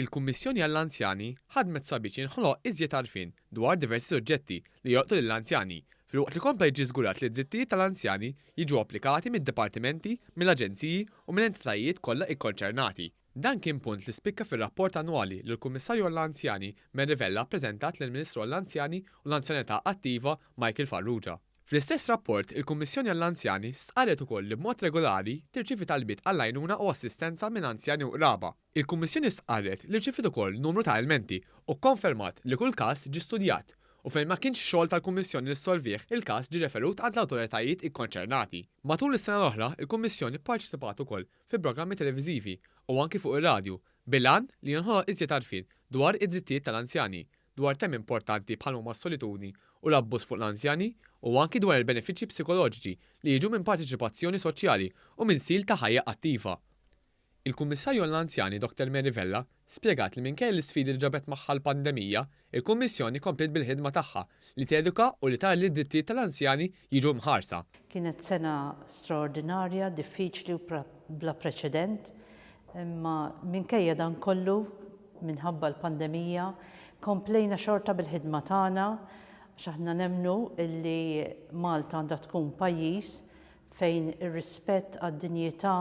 Il-Kummissjoni għall-Anzjani ħadmet sabiex jinħoloq iżjed għarfien dwar diversi suġġetti li jolqtu lill-anzjani, filwaqt li kompla jiġi żgurat li d-drittijiet tal-anzjani jiġu applikati mid-dipartimenti, mill-aġenziji u mill-entitajiet kollha ikkonċernati. Dan kien punt li spikka fir-rapport annwali li l-Kummissarju għall-Anzjani Mary Vella ppreżentat lill-Ministru għall-Anzjani u l-Anzjanità Attiva Michael Farrugia. Fl-istess rapport, il-Kummissjoni għall-Anzjani stqarret ukoll li b'mod regolari tirċievi talbiet għall-għajnuna u assistenza minn anzjani u qraba. Il-Kummissjoni stqarret li rċiviet ukoll numru ta' ilmenti u kkonfermat li kull każ ġie studjat u fejn ma kienx xogħol tal-Kummissjoni li ssolvih, il-każ ġie referut għand l-awtoritajiet ikkonċernati. Matul is-sena l-oħra, il-Kummissjoni pparċitipat ukoll fi programmi televiżivi u anki fuq ir-radju bil-għan li jinħoloq iżjed għarfien dwar id-drittijiet tal-anzjani, dwar temi importanti bħal huma s-solitudni u l-abbuż fuq l-anzjani u anki dwar il-benefiċċji psikoloġiċi li jiġu minn parteċipazzjoni soċjali u minn stil ta' ħajja attiva. Il-Kummissarju għall-Anzjani Dr Mary Vella spjegat li minkejja l-isfidi li ġabet magħha l-pandemija, il-Kummissjoni kompliet bil-ħidma tagħha li teduka u li tara li d-drittijiet tal-anzjani jiġu mħarsa. Kienet sena straordinarja, diffiċli u bla preċedent, imma minkejja dan kollu, minħabba l-pandemija, komplejna xorta bil-ħidma tagħna għax aħna nemmnu li Malta għandha tkun pajjiż fejn ir-rispett għad-dinjità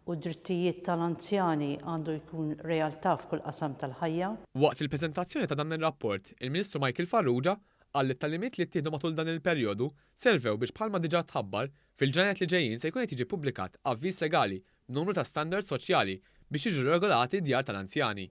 u d-drittijiet tal-anzjani għandu jkun realtà f'kull qasam tal-ħajja. Waqt il-preżentazzjoni ta' dan ir-rapport, il-Ministru Michael Farrugia qal li t-tagħlimiet li ttieħdu matul dan il-perjodu servew biex bħalma diġà tħabbar, fil-ġranet li ġejjin se jkun qed jiġi ppubblikat avviż legali b'numru ta' standards soċjali biex jiġu regolati d-djar tal-anzjani.